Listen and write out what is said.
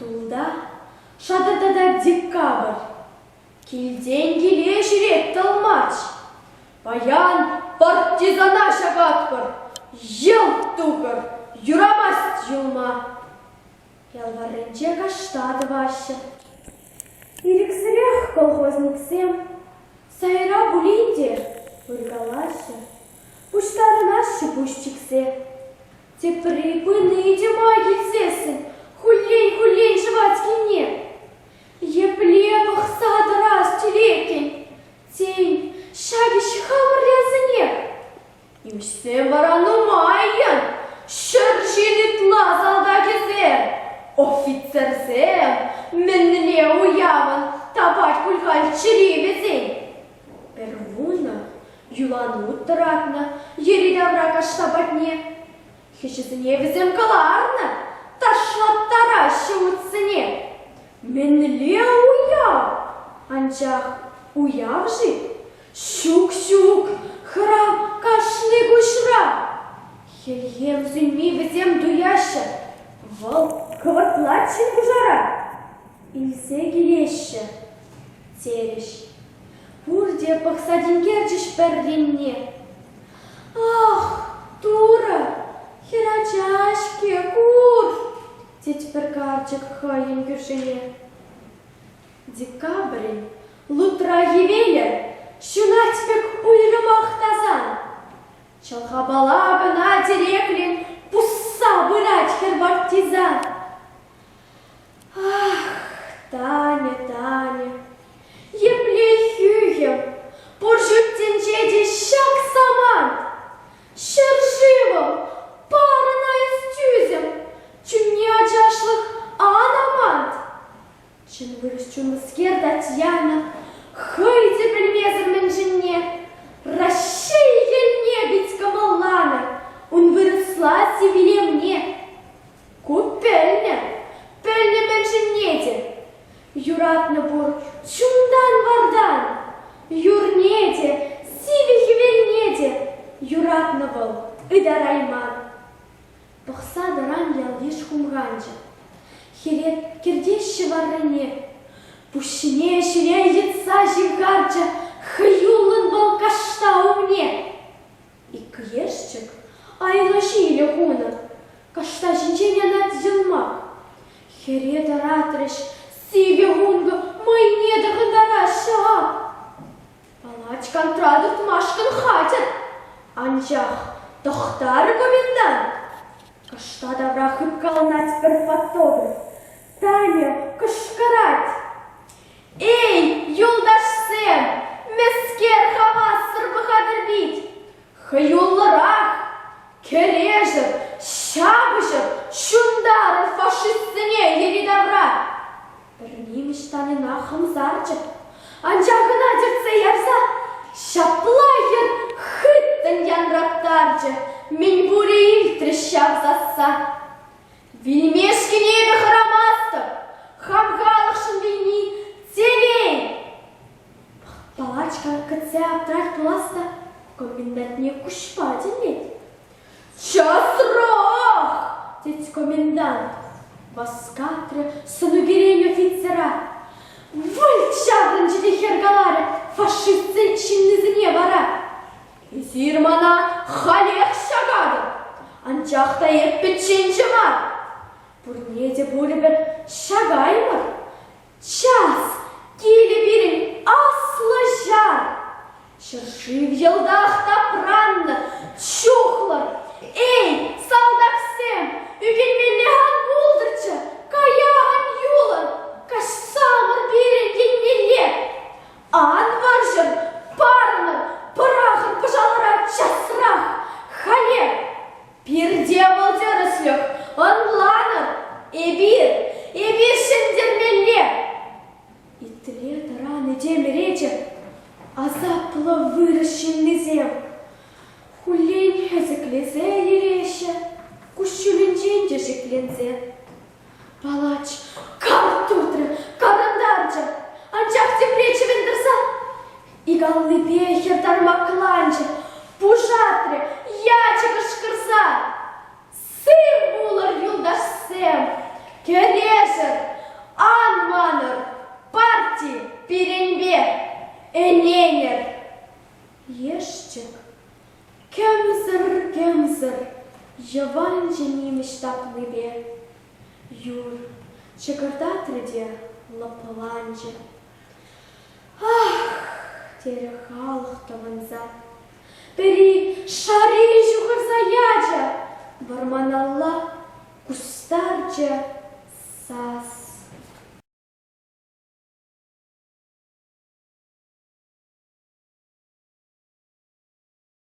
Тулта шатӑртатать декабрь. Килтен киле ҫӳрет тӑлмач. Паян партизана ҫакатпӑр, йӑлт тухӑр, юрамасть юлма. Ял варринче кашта тӑваҫҫӗ. Ирӗксӗрех колхозниксем сайра пулин те пыркалаҫҫӗ, пуҫтарӑнаҫҫӗ пуҫ чиксе. Тепри пыни те май килсессӗн хуллен-хуллен шӑвать килне. Епле пӑхса тӑрас тӳлеккӗн, тен, ҫакӗҫ хамӑр ялсенех. Нимӗҫсем вара нумаййӑн, 100 ҫын ытла салтакӗсем, офицерсем, мӗнле уявӑн тапать пуль халь чӗри вӗсен. Пӗр вуннӑ юланут тӑратнӑ йӗри-тавра кашта патне. Хӗҫӗсене вӗсем кӑларнӑ, ташлаттараҫҫӗ утсене. Мӗнле уяв? Анчах уяв-ши? Ҫук-ҫук, хӑрав кашни куҫра. Хӗлхем сӳнми вӗсем туяҫҫӗ, вӑл хӑвӑртлать ҫын пушара. Илсе килеҫҫӗ, терӗҫ. Пурте пӑхса тинкерчӗҫ пӗр енне. Ах, Турӑ, хӗрача-ҫке, кур, тет пӗр карчӑк хӑйӗн кӳршине. Декабрӗн лутра хӗвелӗ ҫунать пек уйрӑмах тасан. Чӑлхапала кӑна тӗреклӗн пусса пырать хӗр партизан. Ах, Таня, Таня, епле хӳхӗм, пур ҫут тӗнче те ҫак самант! Ҫӗршывӑм, парӑна эс тӳсӗм, чунне ачашлӑх ан амант. Чӑн вырӑс чунлӑскер Татьяна хӑй те пӗлмесӗр мӗншӗнне Раҫҫей енне пит кӑмӑлланӑ, ун вырӑсла сивлемне. Ку пӗлнӗ, пӗлнӗ мӗншӗнне те. Юратнӑ пур чунтан-вартан, юрне те, сивӗ хӗвелне те юратнӑ вӑл ытарайман. Пӑхса тӑран ял-йыш хумханчӗ. Хӗре кӗртеҫҫӗ варрине. Пуҫне ҫӗре йӑтса ҫывхарчӗ хӑюллӑн вӑл кашта умне. Ик ешчӗк айлӑ ҫилӗ хунӑ, кашта ҫинчен анать йӑлмак. Хӗре тӑратрӗҫ, сивӗ хункӑ мӑйне тӑхӑнтараҫҫӗ ак. Палач кантра туртмашкӑн хатӗр, анчах тӑхтарӗ комендант. Кашта тавра хыпкаланать пӗр фотограф. Таня кӑшкӑрать. Эй, юлташсем, мӗскер хавассӑр пӑхатӑр пит? Хӑюллӑрах, кӗрешӗр, ҫапӑҫӑр, ҫунтарӑр фашистсене йӗри-тавра! Пӗр нимӗҫ Таньӑна хӑмсарчӗ, анчах ӑна тӗртсе ярса ҫапла хӗр хыттӑн янраттарчӗ, мӗнпурӗ илтрӗҫ ҫав сасса. Вилмешкӗн эпӗ хӑрамастӑп, хам халӑхшӑн вилни телей. Палачка кӗтсе аптрать пулас та комендантне куҫпа тӗллет. Часрах! тет комендант. Васкатрӗ сӑнӳкерен офицера. Вӑлт ҫаврӑнчӗ те хӗр каларӗ фашистсен ҫыннисене вара. Эсир мана халех ҫакатӑр, анчах та эп пӗчченҫӗ мар. Пурне те пурӗпӗр ҫакаймӑр. Час килӗ пирӗн аслӑ ҫар. Ҫӗршыв йӑлтах тапраннӑ, чухлӑр. Эй, салтаксем, ӳкӗнмелле ан пултӑрччӗ, кая ан юлӑр, каҫсамӑр пирӗн еннелле. Ан вӑрҫӑр, парӑнӑр, пӑрахӑр пӑшалӑра часрах, халех! Пирте вӑл тӗрӗслӗх, ӑнланӑр, эпир, эпир ҫӗнтермелле! Итле тӑран этем речӗ, асаплӑ вырӑс ҫыннисем хуллен хӗсӗклесе йӗреҫҫӗ, куҫҫулӗнчен те шикленсе. Палач карт туртрӗ, карӑнтарчӗ, анчах тепре чӗвен тӑрса ик аллипе хӗр тармакланчӗ, пушатрӗ, ячӗ кӑшкӑрса. Сыв пулӑр, юлташсем! Кӗрешӗр! Ан манӑр, парти пирӗнпе, ӗненӗр. Ешчӗк кӗмсӗр-кӗмсӗр йӑванчӗ нимӗҫ тапнипе. Юр чӑкӑртатрӗ те лӑпланчӗ. Ах, терӗ халӑх тӑвӑнса. Пӗри шари ҫухӑрса ячӗ, вӑрманалла кустарчӗ.